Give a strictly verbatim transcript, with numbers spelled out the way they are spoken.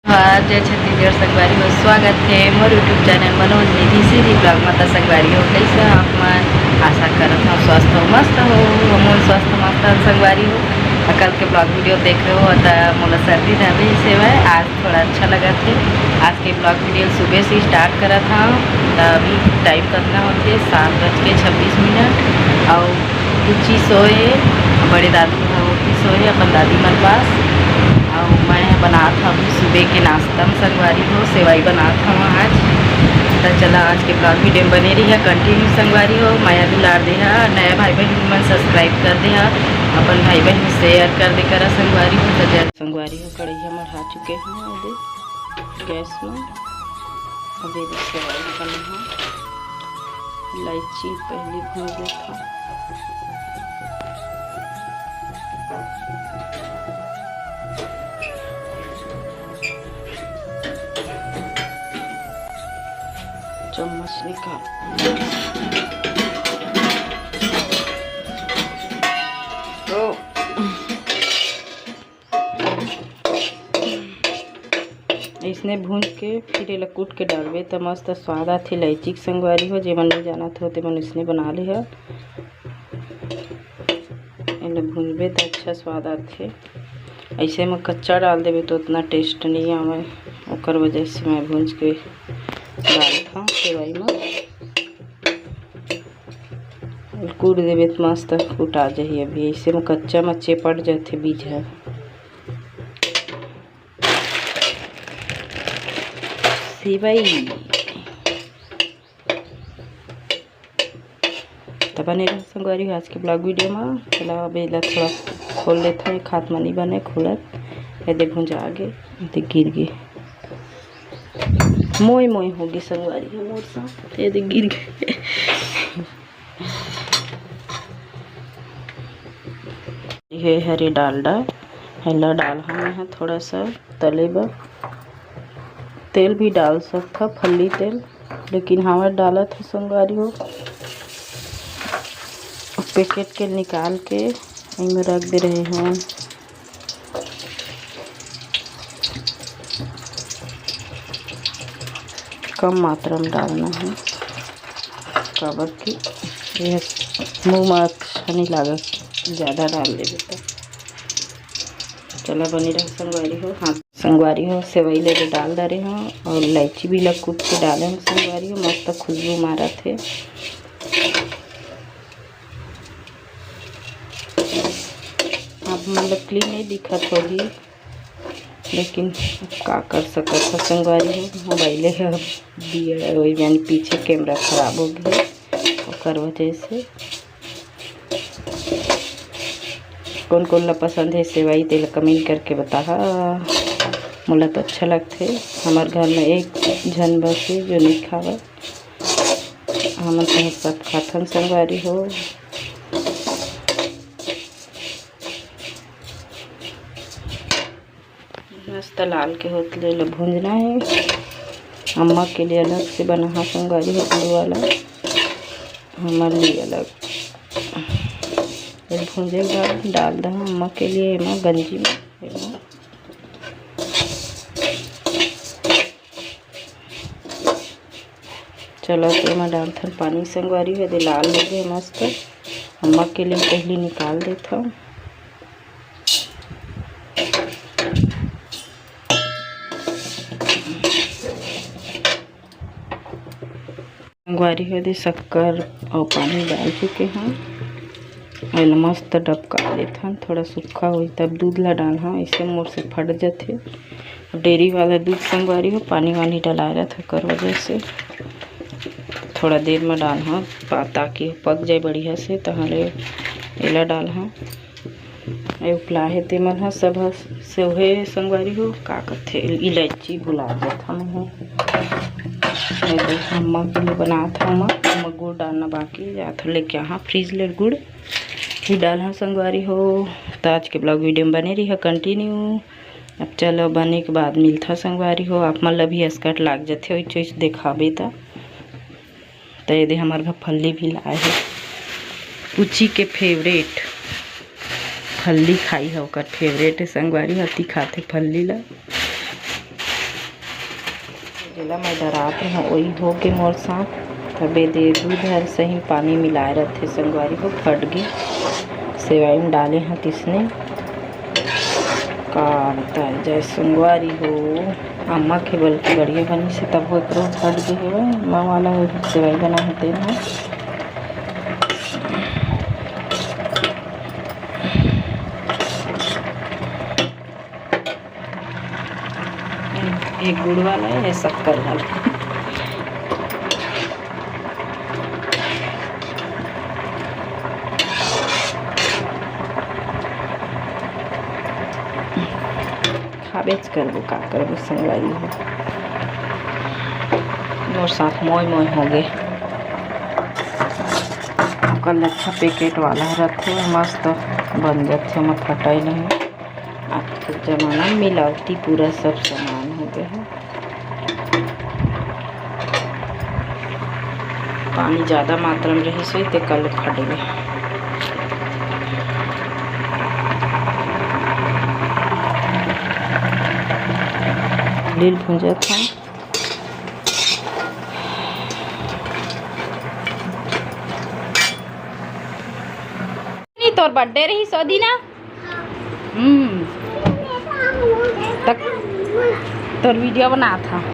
जय छत्तीसगढ़ संगवारी हो, स्वागत हे मोर YouTube चैनल मनोज निधि सीधी ब्लॉग म। त संगवारी हो, कइसे हो आप मन? आशा करत हव स्वस्थ हो, मस्त हो। हमन स्वस्थ मस्त हन संगवारी हो। अ, कल के ब्लॉग वीडियो देखे हो त मोला सर्दी धरे से मैं आज थोड़ा अच्छा लगत हे। आज के ब्लॉग वीडियो सुबह से स्टार्ट करत हव। त अभी टाइम कतना होथे? सात बज के छब्बीस मिनट। अउ बुच्ची सोए हे, बड़े दादू ह ओती सोए हे अपन दादी मन पास। अउ मैं ह बनात हव अभी सुबह के नाश्ता म संगवारी हो, सेवई बनात हव आज। त चला आज के ब्लॉग वीडियो म बने रहिहा, कंटिन्यू संगवारी हो। मया दुलार देहा, नया भाई बहिनी मन सब्सक्राइब कर देहा, अपन भाई बहिनी शेयर कर दे करा संगवारी हो। त जय संगवारी हो, कढ़ैया मढ़ा चुके हव एदे गैस म। अब एदे सेवई ल बनाहूँ। इलायची पहली भून लेथव। चम्मच निकाल। अइसने भूंज के फिर एला कूट के डालबे त मस्त स्वाद आथे इलायची के संगवारी हो। जेमन नइ जानत हो तेमन अइसने बना लिहा। एला भूंजबे त अच्छा स्वाद आथे। अइसे म कच्चा डाल देबे त ओतना टेस्ट नइ आवय, ओकर वजह से मैं भूंज के डालथव सेवई म। कूट देबे त मस्त कुटा जाही। अभी अइसे म कच्चा म चेपट जाथे बीज ह। सेवई त बने रहो संगवारी हो आज के ब्लॉग वीडियो म। चला अब एला थोड़ा खोल लेथव, एक हाथ म नइ बने खोलत। एदे भुंजा गे, एदे गिर गे, मोय मोय हो गे संगवारी हो मोर साथ, एदे गिर गे। ये हरे डालडा, एला डालहूँ मैं ह थोड़ा सा तले बर। तेल भी डाल सकथव, फल्ली तेल, लेकिन हमर डालत ह संगवारी हो पैकेट के निकाल के एमे रख दे रहे हैं। कम मात्रा में डालना है, काबर कि ये मुंह में अच्छा नहीं लागत, ज़्यादा डाल देबे तो। चला बने रहो संगवारी हो। हाँ संगवारी हो, सेवई ले डाल डारे हो और इलायची भी ला कूट के डाले हो संगवारी हो, मस्त खुशबू मारत हे। आप मन ला क्लीन नहीं दिखत होही, लेकिन का कर सकत हो संगवारी हो, मोबाइले ह दिया, वही यानी पीछे कैमरा खराब हो गया, ओकर वजह से। कौन कौन ला पसंद है सेवई, तेला कमेंट करके बताहा। मोला तो अच्छा लगथे, हमार घर में एक झन बस है जो नहीं खावे, हमन तो सब खाथन संगवारी हो। मस्त लाल के होत ले, ले भूंजना है। अम्मा के लिए अलग से बनाहा संगवारी हो गुड़ वाला, हमारे लिए अलग। फिर भूंजे के बाद डाल दहा अम्मा के लिए एमा गंजी में, एमा चला तो एमा डालथन पानी संगवारी हो, दे लाल हो गए मस्त। अम्मा के लिए पहली निकाल देथन। संगवारी हो दे शक्कर अउ पानी डाल चुके हैं। एला मस्त डबका लेथन, थोड़ा सूखा होई तब दूध ला डालहा, ऐसे मोर से फट जथे। डेयरी वाला दूध संगवारी हो, पानी वानी डलाए रहत ओकर वजह से थोड़ा देर में डालहा, पा-, ताकि पक जाए बढ़िया से, तहले एला डालहा। ए उपला हे तेमन ह सब ह सेवहे संगवारी हो, का कथे, इलायची भुला जात हन। ए देख अम्मा के लिए बनात हन, अम्मा गुड़ डालना बाकी, जात हन लेके आहा फ्रिज ले गुड़, फिर डालहा संगवारी हो। त आज के ब्लॉग वीडियो में बने रहिहा कंटिन्यू। अब चलो बने के बाद मिलथा संगवारी हो। आप मन ला भी अस्कट लाग जथे, ओइच ओइच देखाबे त। त एदे हमर घर फल्ली भी लाए हे, पुची के फेवरेट फल्ली खाई हे, ओकर फेवरेट हे संगवारी, हती खाथे फल्ली ला। तेला मैं डरात रहूँ, वही हो के मोर साथ। तबे दे दूध हर सही पानी मिलाए रथे संगवारी हो, फट गे। सेवई में डाले हैं तिसने। का बताए जाए संगवारी हो, अम्मा के बल्कि बढ़िया बनी से तब वो एकरो फट गे हेवय। अम्मा वाला सेवई बना है तेल में। एक गुड़ वाला है, ये शक्कर वाला। खाबेच करबो, का करबो संगवारी हो। मोर साथ मोय मोय हो गे। ओकर लच्छा पैकेट वाला रथे, मस्त बन जाथे, ओमा फटाई नहीं। आज के जमाना में मिलावटी पूरा सब सामान हो गए है। पानी ज़्यादा मात्रा में रहिस होही ते कल फट गे। लील भूंजत है। नहीं, तोर बर्थडे रही सो दिन। हम्म। तक तोर वीडियो बनात हंव।